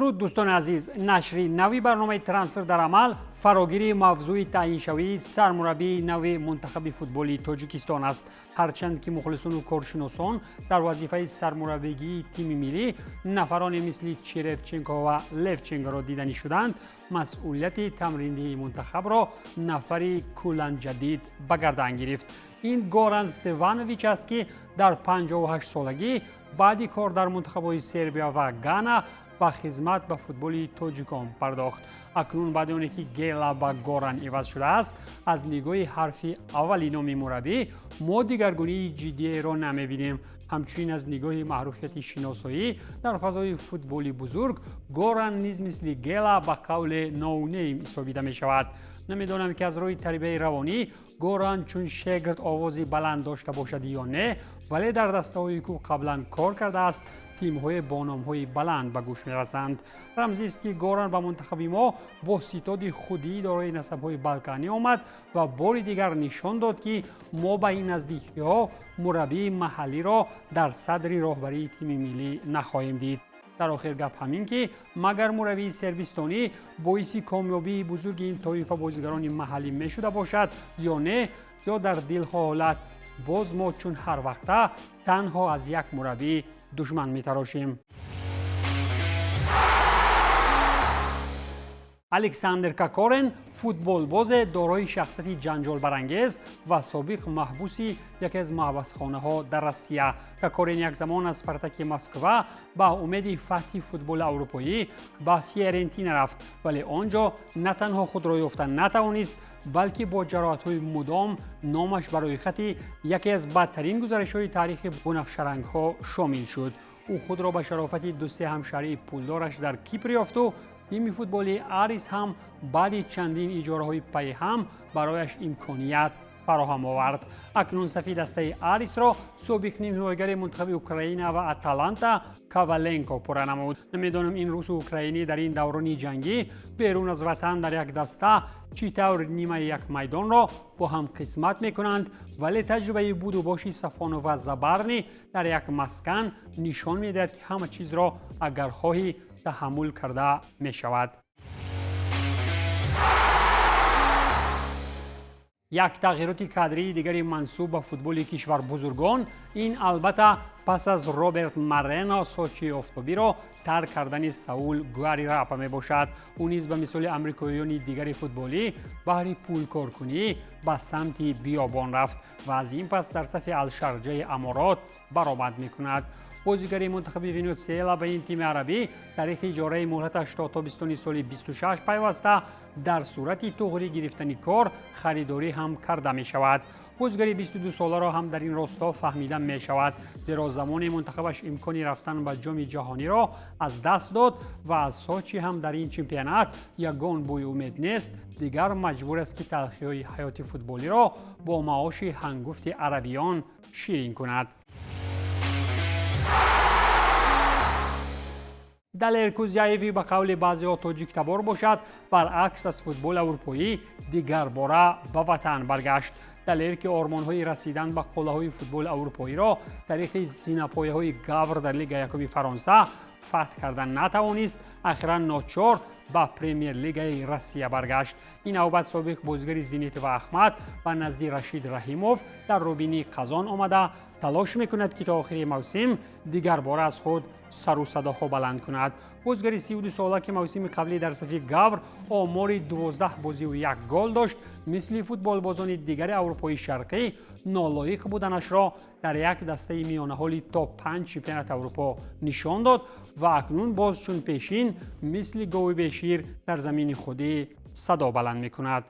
Дуруд, дӯстони азиз. Нашри нави барномаи «Трансфер дар амал» фарогири мавзӯи таъйиншавии сармураббии нави мунтахаби футболи Тоҷикистон аст. Ҳарчанд ки мухлисону коршиносон дар вазифаи сармураббигии тими миллӣ нафароне мисли Черевченко ва Левченкоро диданӣ шуданд, масъулияти тамриндиҳии мунтахабро нафари куллан ҷадид ба гардан гирифт. Ин Горан Стеванович аст, ки дар 58 солагӣ баъди кор дар мунтахабҳои Сербия ва Гана ба хизмат ба футболи тоҷикон пардохт. Акнун, баъди оне ки Гела ба Горан иваз шудааст, аз нигоҳи ҳарфи аввали номи мураббӣ мо дигаргунии ҷиддиеро намебинем. Ҳамчунин, аз нигоҳи маъруфияти шиносоӣ дар фазои футболи бузург, Горан низ мисли Гела ба қавле no name ҳисобида мешавад. Намедонам, ки аз рӯи тарбияи равонӣ Горан чун шегирд овози баланд дошта бошад ё не, вале дар дастаҳое, ки ӯ қаблан кор кардааст, тимҳое бо номҳои баланд ба гӯш мерасанд. Рамзист, ки Горан ба мунтахаби мо бо ситоди худии дорои насабҳои балканӣ омад ва бори дигар нишон дод, ки мо ба ин наздикиҳо мураббии маҳаллиро дар садри роҳбарии тими миллӣ нахоҳем дид. Дар охир гап ҳамин, ки магар мураббии сербистонӣ боиси комёбии бузурги ин тоифа бозигарони маҳаллӣ мешуда бошад ё не, ё дар дилхоҳ ҳолат боз мо чун ҳар вақта танҳо аз як мураббӣ душман метарошем. Александр Кокорин, футболбозе дорои шахсияти ҷанҷолбарангез ва собиқ маҳбуси яке аз маҳбасхонаҳо дар Россия. Кокорин як замон аз Спартаки Москва ба умеди фатҳи футболи аврупоӣ ба Фиорентина рафт, вале он ҷо на танҳо худро ёфта натавонист, балки бо ҷароҳатҳои мудом номаш ба рӯйхати яке аз бадтарин гузаришҳои таърихи бунафшарангҳо шомил шуд. Ӯ худро ба шарофати дусе ҳамшаҳрии пулдораш дар Кипр ёфту тими футболи Арис ҳам баъди чандин иҷораҳои пайҳам барояш имконият фароҳам овард. Акнун сафи дастаи Арисро собиқ нимҳимоягари мунтахаби Украина ва Аталанта Коваленко пурра намуд. Намедонам, ин русу украинӣ дар ин даврони ҷангӣ берун аз ватан дар як даста чӣ тавр нимаи як майдонро бо ҳам қисмат мекунанд, вале таҷрибаи будубоши Сафонов ва Забарни дар як маскан нишон медиҳад, ки ҳама чизро агар хоҳӣ таҳаммул карда мешавад. Як тағйироти кадрии дигари мансуб ба футболи кишварбузургон ин, албатта, пас аз Роберт Марено Сочии офтобиро тарк кардани Саул Гуарирапа мебошад. Ӯ низ ба мисоли амрикоиёни дигари футболӣ баҳри пулкоркунӣ ба самти биёбон рафт ва аз ин пас дар сафи Алшарҷаи Аморот баромад мекунад. Бозигари мунтахаби Венесуэла ба ин тими арабӣ таърихи иҷораи муҳлаташ то тобистони соли 26 пайваста, дар сурати туғрӣ гирифтани кор харидорӣ ҳам карда мешавад. Бозигари 22 соларо ҳам дар ин росто фаҳмида мешавад, зеро замоне мунтахабаш имкони рафтан ба Ҷоми Ҷаҳониро аз даст дод ва аз Сочи ҳам дар ин чемпионат ягон бӯи умед нест, дигар маҷбур аст, ки талхиҳои ҳаёти футболиро бо маоши ҳангуфти арабиён ширин кунад. Далер Кузяеви ба қавли баъзеҳо тоҷиктабор бошад, баръакс, аз футболи аврупоӣ дигарбора ба ватан баргашт. Далер, ки ормонҳои расидан ба қуллаҳои футболи аврупоиро тариқи зинапояҳои Гавр дар Лига якуми Фаронса фатҳ карда натавонист, ахиран ночор ба Премер-лигаи Россия баргашт. Ин навбат собиқ бозигари Зенит ва Ахмат ба назди Рашид Раҳимов дар Рубини Қазон омада, талош мекунад, ки то охири мавсим дигарбора аз худ сару садоҳо баланд кунад. Бозигари 32 сола, ки мавсими қаблӣ дар сафи Гавр омори 12 бозиву як гол дошт, мисли футболбозони дигари Аврупои Шарқӣ нолоиқ буданашро дар як дастаи миёнаҳоли то панҷ чемпионати Аврупо нишон дод ва акнун боз чун пешин мисли гови бешир дар замини худӣ садо баланд мекунад.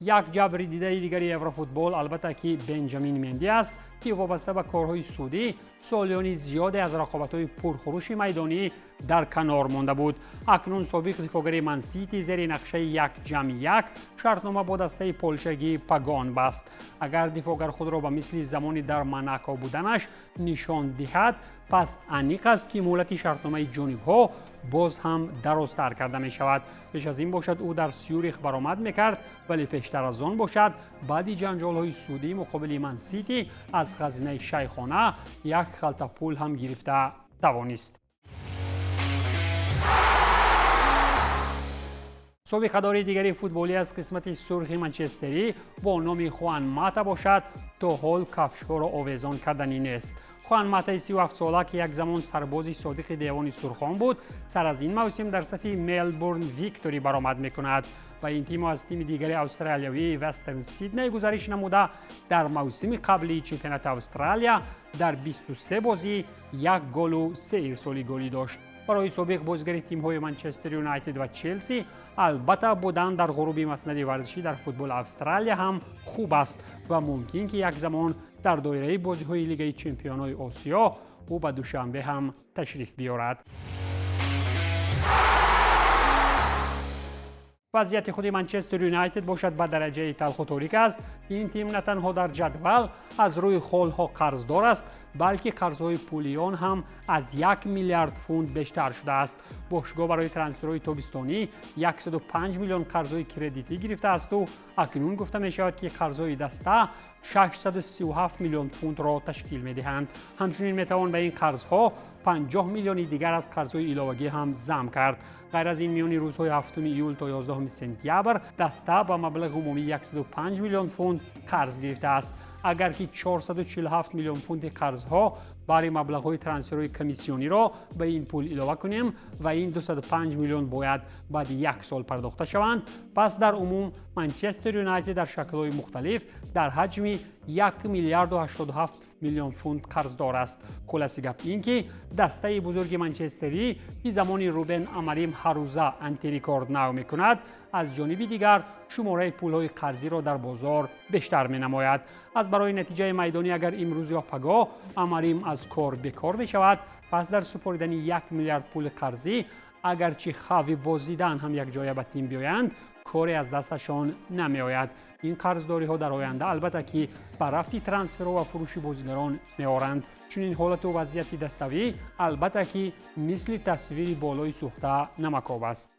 Як ҷабри дидаи дигари еврофутбол, албатта, ки Бенҷамин Менди аст, ки вобаста ба корҳои судӣ солиёни зиёде аз рақобатҳои пурхурӯши майдонӣ дар канор монда буд. Акнун собиқ дифоъгари Мансити зери нақшаи 1+1 шартнома бо дастаи полшагии Пагон баст. Агар дифоъгар худро ба мисли замони дар Монако буданаш нишон диҳад, Пас аниқ аст, ки муҳлати шартномаи ҷонибҳо боз ҳам дарозтар карда мешавад. Пеш аз ин бошад, ӯ дар Сюрих баромад мекард, вале пештар аз он бошад, баъди ҷанҷолҳои судӣ муқобили Ман-Сити аз хазинаи шайхона як халта пул ҳам гирифта тавонист. Собиқадори дигари футболӣ аз қисмати сурхи манчестерӣ бо номи Хуан Мата бошад, то ҳол кафшҳоро овезон карданӣ нест. Хуан Матаи 37-сола, ки як замон сарбози содиқи девони сурхон буд, сар аз ин мавсим дар сафи Мелбурн Виктори баромад мекунад ва ин тимо аз тими дигари австралиявии Вестерн Сидней гузариш намуда, дар мавсими қаблии чемпионати Австралия дар 23 бозӣ як голу се ирсоли голӣ дошт. Барои собиқ бозигари тимҳои Манчестер Юнайтед ва Челси албатта будан дар ғуруби маснади варзишӣ дар футболи Австралия ҳам хуб аст ва мумкин, ки як замон дар доираи бозиҳои Лигаи чемпионҳои Осиё ӯ ба Душанбе ҳам ташриф биёрад. Вазъияти худи Манчестер Юнайтед бошад, ба дараҷаи талху торик аст. Ин тим на танҳо дар ҷадвал аз рӯи холҳо қарздор аст, балки қарзҳои пулии он ҳам аз 1 миллиард фунт бештар шудааст. Бошгоҳ барои трансферҳои тобистонӣ 105 миллион қарзҳои кредитӣ гирифтаасту акнун гуфта мешавад, ки қарзҳои даста 637 миллион фунтро ташкил медиҳанд. Ҳамчунин метавон ба ин қарзҳо 50 миллиони дигар аз қарзҳои иловагӣ ҳам зам кард. Ғайр аз ин, миёни рӯзҳои 7 июл то 11 сентябр даста ба маблағи умумии 105 миллион фунт қарз гирифтааст. Агар ки 447 миллион фунти қарзҳо бари маблағҳои трансферҳои комиссиониро ба ин пул илова кунем ва ин 205 миллион бояд баъди як сол пардохта шаванд, пас дар умум Манчестер Юнайтед дар шаклҳои мухталиф дар ҳаҷми 1 миллиарду 87 миллион фунт қарздор аст. Хулоси гап ин, ки дастаи бузурги манчестерӣ, ки замони Рубен Амарим ҳаррӯза антирекорд нав мекунад, аз ҷониби дигар шумораи пулҳои қарзиро дар бозор бештар менамояд. Аз барои натиҷаи майдонӣ, агар имрӯз ё пагоҳ Амарим аз кор бекор мешавад, пас дар супоридани 1 миллиард пули қарзӣ, агарчи Хави бо Зидан ҳам якҷоя ба тим биёянд, коре аз дасташон намеояд. Ин қарздориҳо дар оянда албатта ки ба рафти трансферҳо ва фурӯши бозигарон меоранд. Чунин ҳолату вазъияти даставӣ албатта ки мисли тасвири болои сӯхта намакоб аст.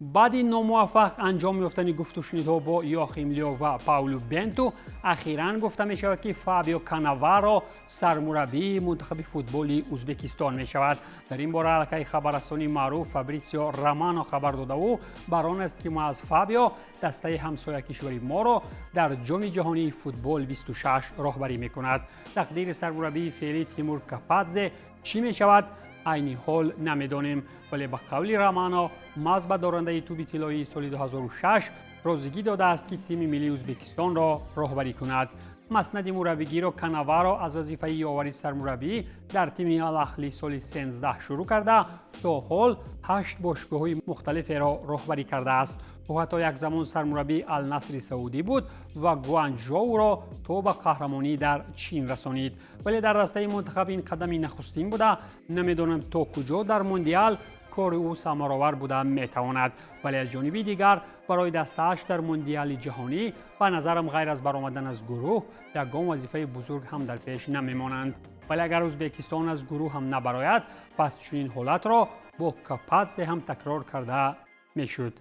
Баъди номуваффақ анҷом ёфтани гуфтушунидҳо бо Йохим Лё ва Паулу Бенту, ахиран гуфта мешавад, ки Фабио Канаваро сармураббии мунтахаби футболи Узбекистон мешавад. Дар ин бора аллакай хабаррасони маъруф Фабритсио Романо хабар додаву бар он аст, ки маҳз Фабио дастаи ҳамсоя кишвари моро дар Ҷоми ҷаҳонии футбол 26 роҳбарӣ мекунад. Тақдири сармураббии феълӣ Тимур Кападзе чӣ мешавад, айни ҳол намедонем, вале ба қавли Романо, маҳз ба дорандаи тӯби тиллоии соли 2006 розигӣ додааст, ки тими миллии Ӯзбекистонро роҳбарӣ кунад. Маснади мураббигиро Канаваро аз вазифаи ёвари сармураббӣ дар тими Алахли соли 13 шурӯъ карда, то ҳол ҳашт бошгоҳҳои мухталиферо роҳбарӣ кардааст. Ӯ ҳатто як замон сармураббии Алнасри Саудӣ буд ва Гуанчжоуро то ба қаҳрамонӣ дар Чин расонид, вале дар дастаи мунтахаб ин қадами нахустин буда, намедонам то куҷо дар мундиал кори ӯ самаровар буда метавонад. Вале аз ҷониби дигар, барои дастааш дар мундиали ҷаҳонӣ, ба назарам, ғайр аз баромадан аз гурӯҳ ягон вазифаи бузург ҳам дар пеш намемонанд. Вале агар Ӯзбекистон аз гурӯҳ ҳам набарояд, пас чунин ҳолатро бо Кападзе ҳам такрор карда мешуд.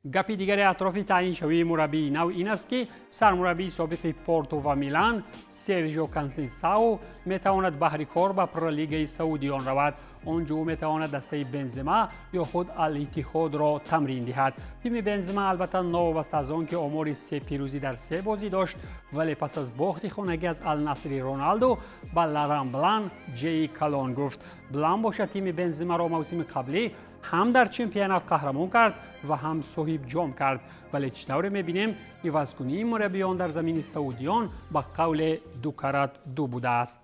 Гапи дигари атрофи таъйиншавии мураббии нав ин аст, ки сармураббии собиқи Порту ва Милан Сержио Консейсао метавонад баҳри кор ба Пролигаи Саудиён равад. Он ҷо ӯ метавонад дастаи Бензема ё худ Алиттиҳодро тамрин диҳад. Тими Бензема албатта, новобаста аз он ки омори се пирӯзӣ дар се бозӣ дошт, вале пас аз бохти хонагӣ аз Алнасри Роналду ба Лоран Блан ҷеи калон гуфт. Блан бошад, тими Бенземаро мавсими қаблӣ ҳам дар чемпионат қаҳрамон кард ва ҳам соҳиб ҷом кард. Вале чӣ тавре мебинем, ивазкунии мураббиён дар замини саудиён ба қавле ду карат ду будааст.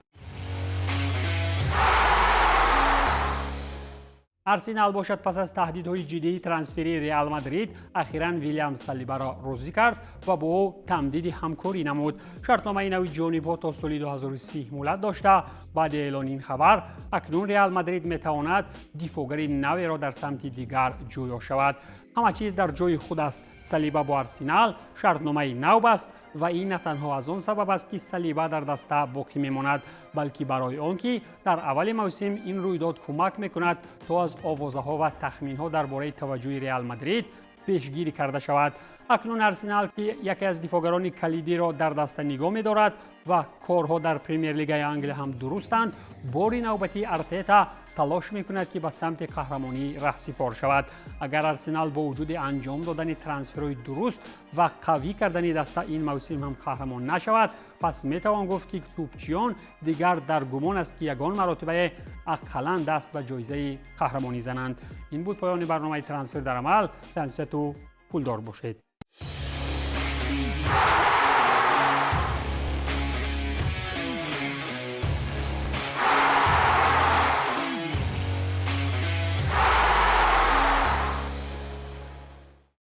Арсенал бошад, пас аз таҳдидҳои ҷиддии трансферии Реал Мадрид, ахиран Вилям Салибаро розӣ кард ва бо ӯ тамдиди ҳамкорӣ намуд. Шартномаи нави ҷонибҳо то соли 2030 муҳлат дошта, баъди эълони ин хабар акнун Реал Мадрид метавонад дифоъгари наверо дар самти дигар ҷӯё шавад. Ҳама чиз дар ҷои худ аст. Салиба бо Арсенал шартномаи нав баст ва ин на танҳо аз он сабаб аст, ки Салиба дар даста боқӣ мемонад, балки барои он ки дар аввали мавсим ин рӯйдод кӯмак мекунад, то аз овозаҳо ва тахминҳо дар бораи таваҷҷӯҳи Реал Мадрид пешгирӣ карда шавад. Акнун Арсенал, ки яке аз дифоъгарони калидиро дар даста нигоҳ медорад ва корҳо дар Премер-лигаи Англия ҳам дурустанд, бори навбатӣ Артета талош мекунад, ки ба самти қаҳрамонӣ раҳсипор шавад. Агар Арсенал бо вуҷуди анҷом додани трансферҳои дуруст ва қавӣ кардани даста ин мавсим ҳам қаҳрамон нашавад, пас метавон гуфт, ки тӯпчиён дигар дар гумон аст, ки ягон маротибае ақаллан даст ба ҷоизаи қаҳрамонӣ зананд. Ин буд поёни барномаи Трансфер дар амал. Тансиҳату пулдор бошед.